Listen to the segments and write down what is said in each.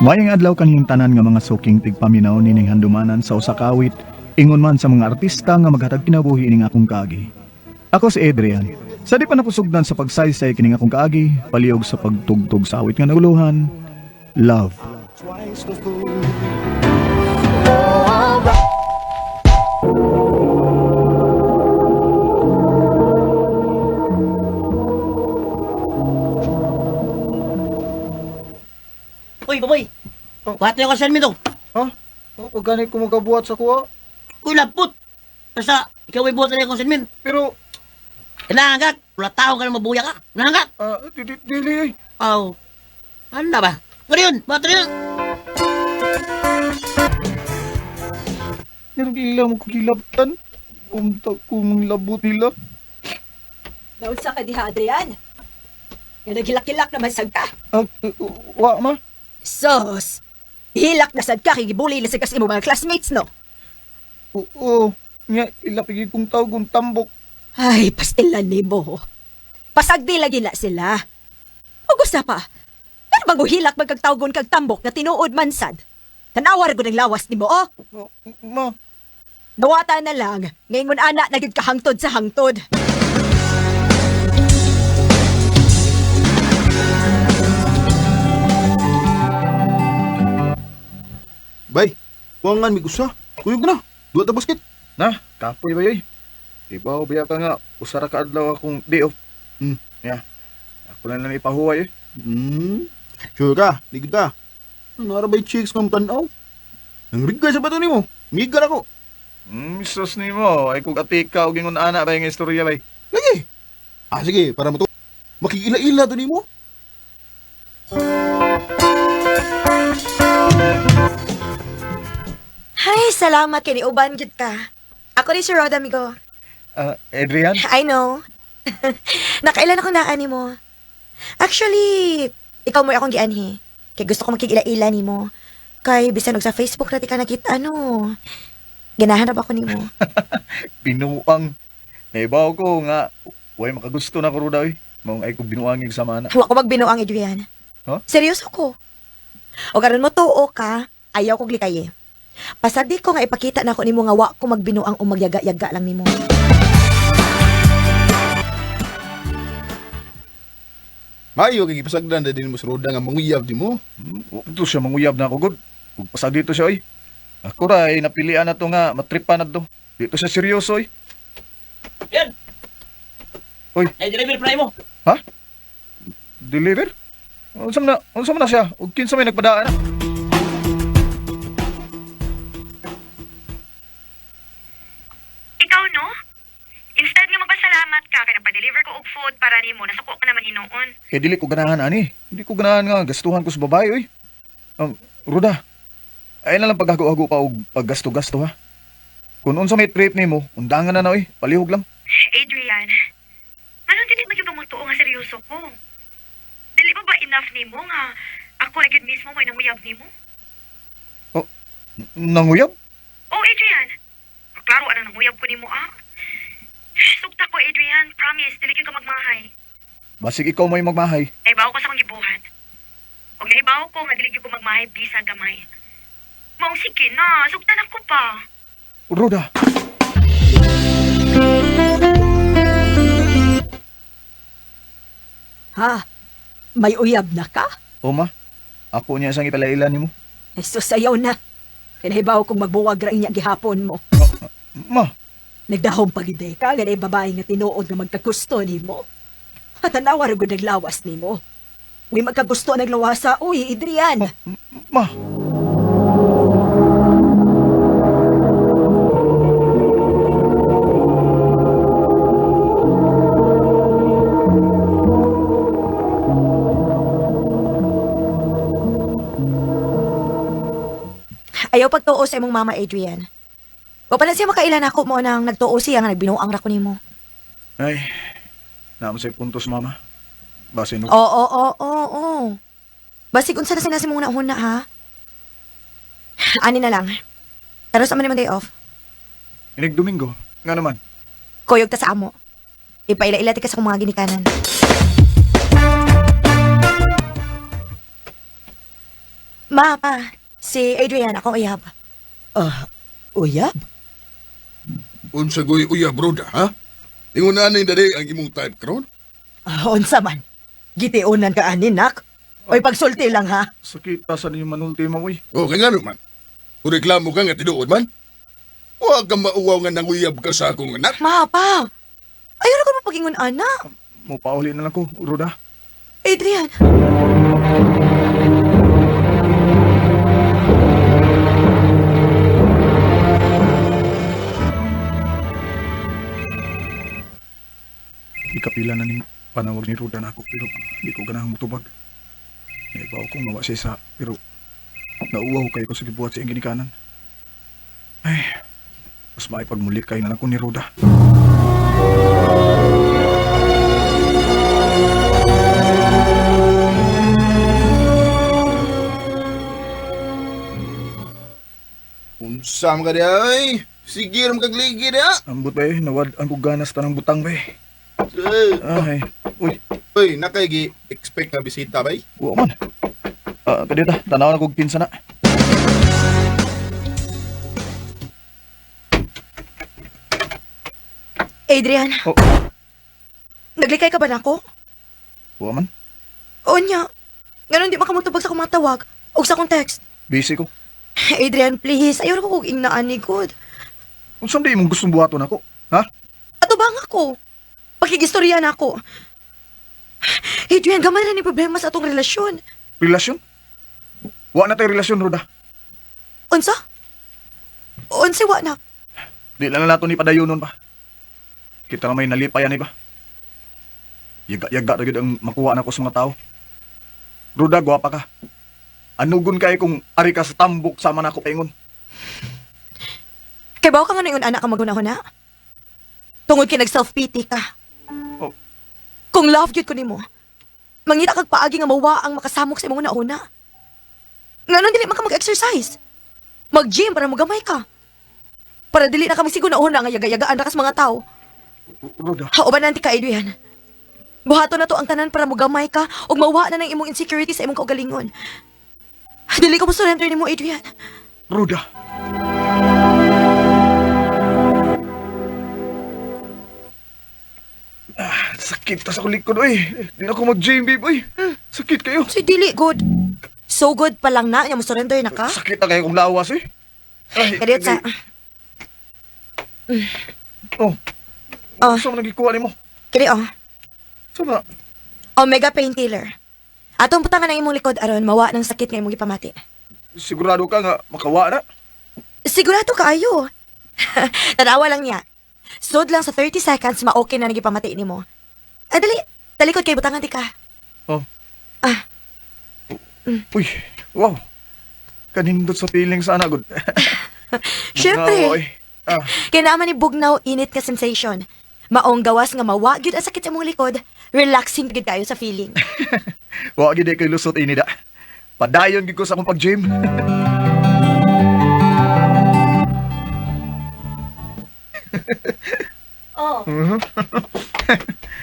Mayang adlaw kaniyong tanan nga mga suking tigpaminaw nining handumanan sa usa ka awit, ingon man sa mga artista nga maghatag kinabuhi ining akong kaagi. Ako si Adrian. Sa di pa nakusugdan sa pagsaysay kining akong kaagi, palihog sa pagtugtog sa awit nga naguluhan, Love. Uy, baboy! Buhat na yung kasan mo. Ha? O gani ko magabuhat sa kuha? Uy, lapot! Basta, ikaw ay buhat na yung kasan. Pero, Kailangan ka, wala tao ka na mabuya ka. Kailangan ka! dili ay. Aw. Ano na ba? Ano yun? Buhat na yun! Nargila mo ko gilabtan. Unta ko mong labot nila. Naunsa ka diha, Adrian? Nga naghilak-hilak naman sad ka. Ah, wa ma? Sos! Hilak na sad ka kay gibuli na sad ka sa imong mga classmates, no? Oo. Nga, ilapigi kong tawag kong tambok. Ay, pastilan nimo. Pasagdi lagi na sila. Ug usa pa. Pero bago hilak magkagtawgon kag tambok nga tinuod man sad. Tanawar gud ang lawas nimo, oh. Ma, Dawata na lang, ngayon ana na gyud kahangtod sa hangtod. Bay, kuangan mi gusa. Kuyog na. Duwa ta basket. Na, kapoy ba yoy? Ibaw biya ka nga, usara ka adlaw akong day off. Hmm. Ya. Ako lang lang ipahuway eh. Sure ka, ligid ka. Nara bay chicks kang tanaw? Nang rigay sa bato nimo. Migar ako. Sus nimo, ay kung atika og ingon ana ba yung istorya bay. Lagi. Ah sige, para mo to. Makikila-ila to nimo. Ay, salamat kay niuban gyud ka. Ako ni si Rod, amigo. Ah, Adrian? I know. Nakailan ako naani mo. Actually, ikaw mo akong gianhi. Kay gusto ko makig-ila-ila nimo. Kay bisan og sa Facebook ra ti ka nakita ano. Ganahan ra ba ako nimo? Binuang. Naibaw ko nga way makagusto na ko ruda oy. Maong ay ko binuangig sa mana. Wa ko magbinuang, Adrian. Huh? Seryoso ko. O karon mo tuo ka, ayaw kog likaye. Pasagdi ko nga ipakita na ako nimo nga wa ko magbinuang o magyaga-yaga lang nimo. Mayo kay gipasagdan na din mo sa roda nga manguyab di mo. To siya manguyab na ako gud. Ug pasag dito siya oy. Ako ra ay napilian na to nga matripan na to. Dito siya seryoso oy. Yan! Uy. Ay, deliver pala mo. Deliver? Unsa man na siya? Ug kinsa may nagpadaan na? Ikaw, no? Instead nga magpasalamat ka, kay nagpa-deliver ko og food para nimo, nasuko ka naman hinuon. Kay dili ko ganahan ani. Hindi ko ganahan nga gastuhan ko sa babae oy. Ruda. Ay na lang paghago-hago pa og paggasto-gasto ha. Kung unsa may trip nimo, undangan na na oy, palihog lang. Adrian, anong dili man yung kamutuo nga seryoso ko? Dili ba ba enough nimo nga ako na gyud mismo may nanguyab nimo? Nanguyab? Oh, Adrian. Klaro anang nanguyab ko nimo ah. Sugta ko, Adrian. Promise, dili gyud ka magmahay. Basig ikaw may magmahay. Nahibaw ko sa akong gibuhat. Og nahibaw ko nga dili gyud ko magmahay bisa gamay. Maong sige na, sugtan ako pa. Ruda. Ha? May uyab na ka? O ma, ako niya sang ipalaila nimo. Jesus, ayaw na. Kay nahibaw kong magbuwag ra inya gihapon mo. Ma, Nagdahom pagide ka, ganay babae nga tinuod nga magkagusto nimo. At tanawa ra gud naglawas nimo. Uy, magkagusto naglawasa. Uy, Adrian. ma. Ayaw pagtuo sa imong mama, Adrian. Wa pa na siya makailan ako mo nang nagtuo siya nga nagbinuang ra ko nimo. Ay, naamo sa puntos mama. Base no. Oo, oo, oo, oo. Basig unsa na sinasi mong una ha? Ani na lang. Pero sa man day off, Inig Domingo. Nga naman. kuyog ta sa amo. Ipaila-ila ti ka sa akong mga ginikanan. Ma, pa, si Adrian, akong uyab. Ah, uyab? Unsa goy uya broda, ha? Ingon na ni dali ang imong type karon? Ah, unsa man? Gitiunan ka ani, nak? Oy, pagsulti lang ha. Sakit ta sa ninyo manulti mo, uy. O kay ngano man? Kung reklamo ka nga tinuod man? Wa ka mauwaw nga nanguyab ka sa akong anak. Ma, pa, ayaw na ko mapagingon, anak. Mupauli na lang ko, Roda. Adrian, Ikapila na ning panawag ni Roda na ako pero di ko ganahang mutubag. Naibaw ko nga wa siya sa pero nauwaw kayo ko sa gibuhat sa iyang ginikanan. Ay, mas maipagmuli kay na lang ko ni Roda. Unsa man ka di ay? Sige ram kag ligi diha. Ambot ba eh, nawad ang kong ganas tanang butang ba eh. Eh, Ay, uy, Uy, nakay gi expect nga bisita bay. wa man. Ah, kadita, tanaw na kog kinsa na. Adrian. Oh. Naglikay ka ba nako? Wa man, Onya, nganon di makamutubag sa akong mga tawag o sa akong text. busy ko. Adrian, please, ayaw na ko kog ingnaan ni good. Unsa di imong gustong buhaton ako? Ha? Ato ba nga ko? Pakigistorya na ako. Adrian, gamay na ni problema sa atong relasyon. Relasyon? Wa na tay relasyon, Roda. Unsa? Unsa wa na? Di lang na nato ni padayonon pa. Kita na may nalipayan iba. Yaga-yaga na gyud ang makuha na ko sa mga tao. Ruda, gwapa ka. Anugon kay kung ari ka sa tambok sama na ako paingon. Kay bawo ka nga ingon anak ka maghuna-huna? Tungod kay nag-self-pity ka. Oh. Kung love gyud ko nimo, mangita kag paagi nga mawa ang makasamok sa imong una-una. Nganon dili man ka mag-exercise? Mag-gym para mogamay ka. Para dili na ka magsiguna-una nga yaga-yagaan ra ka sa mga tao. Ruda, Hauban nanti ka, Adrian. Buhaton na to ang tanan para mogamay ka ug mawa na ng imong insecurity sa imong kaugalingon. Dili ko mo surrender nimo, Adrian. Ruda. Ah, sakit ta sa akong likod, oy. Di na ako mag-gym, babe, oy. Sakit kayo. So, dili good. So good pa lang na, nya mo surrender na ka. Sakit na kayo kong lawas, eh. Ay, Kadiyot sa... Oh. Oh. Saan mo nagikuha nimo? Kini oh. Saan na? Omega painkiller. Atong butangan ang imong likod aron mawa ng sakit nga imong gipamati. Sigurado ka nga makawa na. Sigurado kaayo. Tanawa lang niya. Sud lang sa 30 seconds ma-okay na nagipamati nimo. Ah, dali. Talikod kay butangan di ka. Oh. Ah. Uy, wow. Kanindot sa feeling sana, good. Syempre. Bugnaw, oy. Ah, Kaya naman ni bugnaw init ka sensation. Maong gawas nga mawa gyud ang sakit sa imong likod. Relaxing gyud kayo sa feeling. wa gid kay lusot ini da. Padayon gid ko sa akong pag-gym. Oh.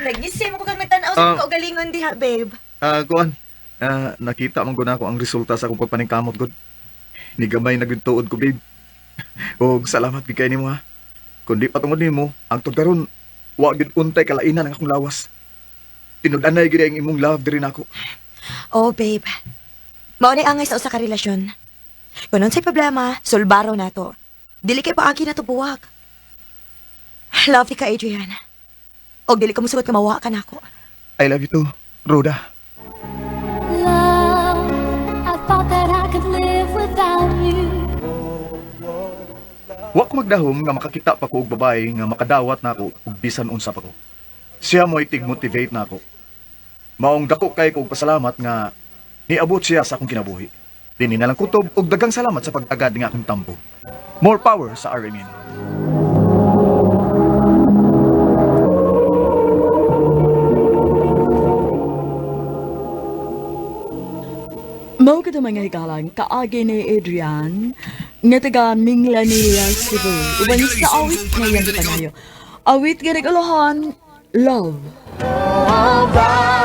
Nagising mo ko kang nagtan-aw sa Ah. imong kaugalingon diha, babe. Ah, kuan. Ah, nakita man gud ako ang resulta sa akong pagpaningkamot gud. Nigamay na gud tuod ko, babe. Og salamat gid kay nimo ha. Kun di pa tungod nimo, ang tod karon wa gid untay kalainan ang akong lawas. Tinud-anay gid ang imong love diri nako. Oh, babe. Mao ni angay sa usa ka relasyon. Kung unsay problema, sulbaro na to. Dili kay paagi na to buwag. Love ka, Adrian. Og dili ka musugot nga mawa ka nako. I love you too, Roda. Love, I thought that I could live without you. Wa ko magdahom nga makakita pa ko og babae nga makadawat na ako ug bisan unsa pa ko. Siya mo'y tig-motivate na ako. Maong dako kay ko og pasalamat nga niabot siya sa akong kinabuhi. Dinhi na lang kutob ug daghang salamat sa pagtagad nga akong tambo. More power sa RMN. Mao ka mga hikalang kaagi ni Adrian nga taga Minglanilla, Cebu. Uban sa awit nga iyang gipanayo. Awit nga nag-ulahan, Love. All right.